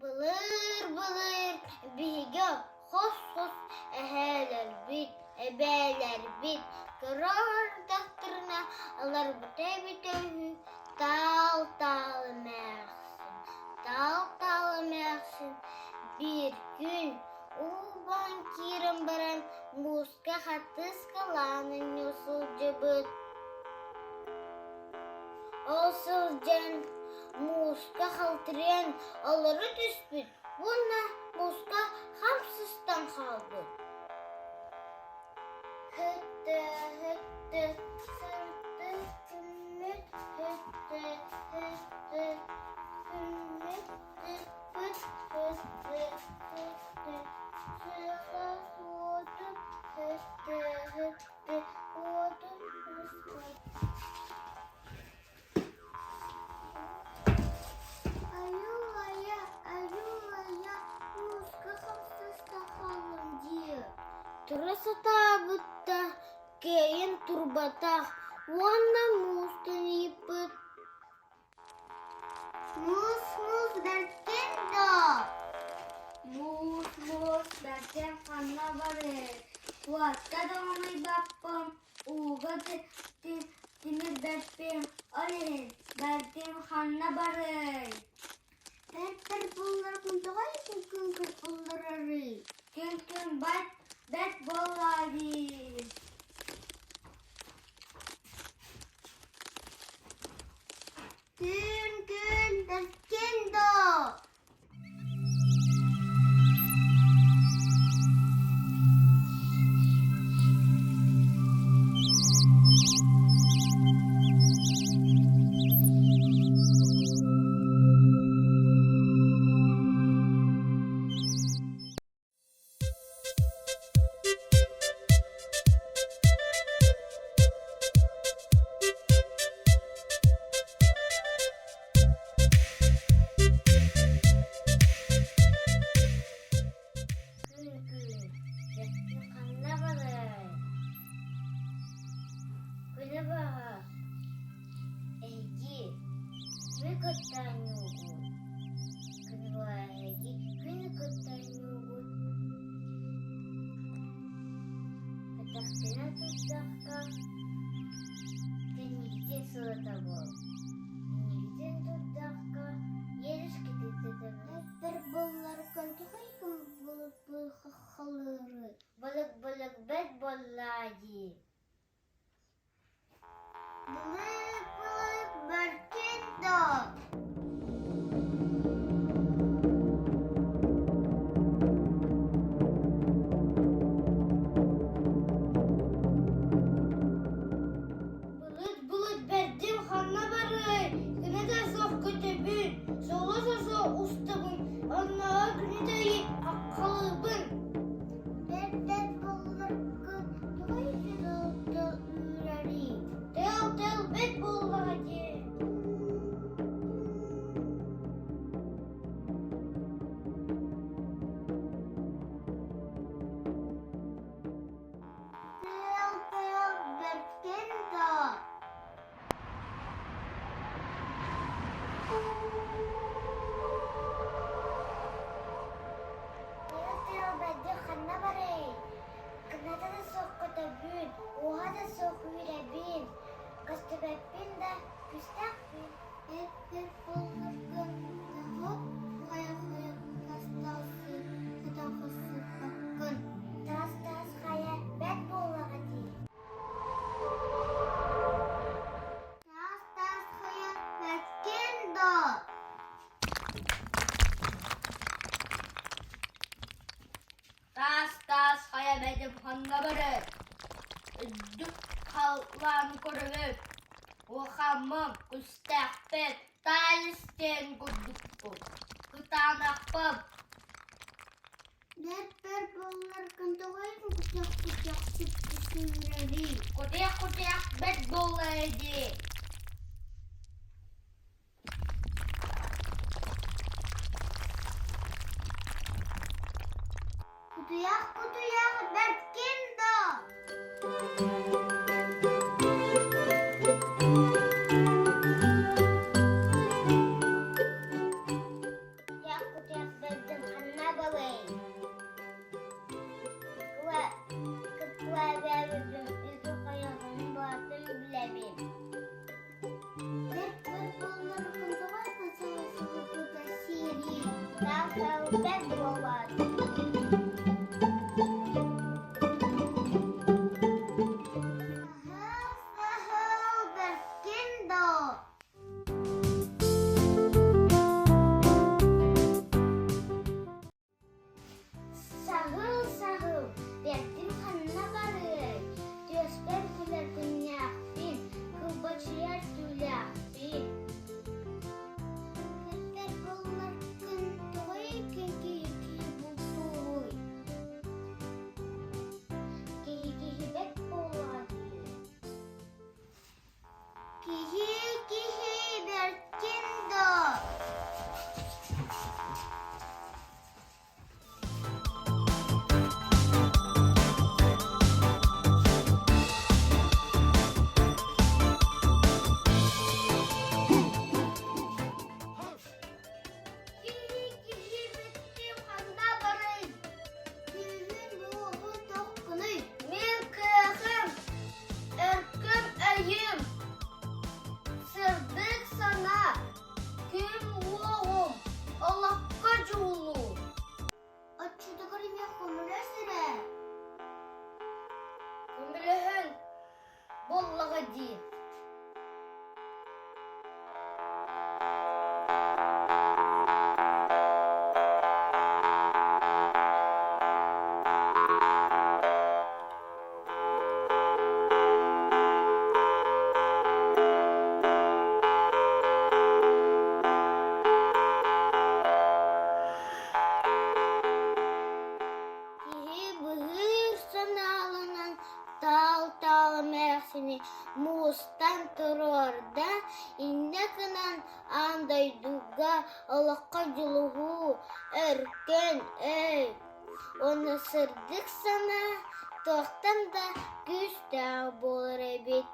Былыр-былыр биһиги хос-хос эһээлэрбит, эбээлэрбит кыра олордохторуна ыларбыта эбитэ үһү таал-таал эмээхсин, таал-таал эмээхсин биир күн уу баһан киирэн баран мууска хатыыскалаан оонньуу сылдьыбыт. Ол сылдьан мууска халтырыйан олоро түспүт уонна мууска хам сыстан хаалбыт. Һыттэ, һыттэ, сырты күммүт, һыттэ, һыттэ, күммүт, тыппыт, һыттэ, һыттэ, сыха суотун, һыттэ, һыттэ, уотун ыспыт. Айуу-айа, айуу-айа, мууска хапсыста хааллым дии. Тура сатаабыт да, кыайан турбатах уонна муустан ыйыппыт. Муус-муус бэркин доо? Муус-муус бэркин ханна барыай? Уотка да умайбаппын, ууга тимирбэппин, ол иһин бэркин ханна барыай? Бэртэр буолларгын тоҕо итин күн-күн ылларарый? Күн-күн бэрт, бэрт буоллаа дии. Күн-күн бэркин доо? Күн-күн, дьэттин ханна барай? Күнү баҕа, эһиги күнү кытта оонньуугут. Күнү баҕа эһиги күнү кытта оонньуугут. Кэтэхпинэ турдахха, Тэнигитин сылыта буол. Иннигитин турдахха, иэрискитин Эппэр буолларгын тоҕо халыырый? Былык-былык бэрт буоллаа дии. Былык-былык бэркин доо? Былыт-былыт бэрдим ханна барыай, гына да суох көтөбүн, соло-сосо устабын, оннооҕор күнү да ыйы хаххалыыбын. Бэрт-бэрт буолларгын тоҕо ити үүрэрий? Тыал-тыал бэрт буоллаҕа дии. Тыал-тыал бэркин доо? Тыал-тыал бэрдин ханна барай? Кыната да суох көтөбүн, уоһа да суох үүрэбин, көстүбэппин да күстээхпин. Эппэр буолларгын тоҕо хайа-хайа тас-таас сытахсыппаккын? Таас-таас хайа бэрт буоллаҕа дии. Таас-таас хайа бэркин доо? Таас-таас хайа бэйэтин ханна барар? Үрдүк халлааны көрөбүн, улахаммын, кустаахпын, таайыс диэн курдукпун, кытаанахпын. Бэрт-бэрт буолларгын тоҕо кутуйах-кутуйах сүүрэрий? Кутуйах-кутуйах бэрт буоллар дии. Кутуйах, кутуйах, бэрткин доо? Кутуйах, кутуйах. саһыл бэрт буолар. Саһыл, саһыл бэркин доо. Саһыл-саһыл, бэртин ханна барыай, түөспэр күлэр күннээхпин, кылбачыйар түүлээхпин. Күппэр буолларгын тоҕо киһи киһи бултууруй? Киһи киһибэт буоллаҕа дии. Киһи киһи бэркин доо. Киһи киһи бүттүм ханна барый? Күүһүн муоһун тохкунуй. Мин кыахым, өркүм өйүм, сырдык санаа, күн уоҕум, олоххо дьулуу. Оччотугар эмиэ хомура сирэ. Көмөлөһөн буоллаҕа дии. Киһи быһыыр санааланан таал-таал эмээхсини муустан туруорда, иннэ гынан аан дойдуга олоххо дьулуһуу, өркөн өй уонна сырдык санаа туохтан да күүстээх буолар эбит.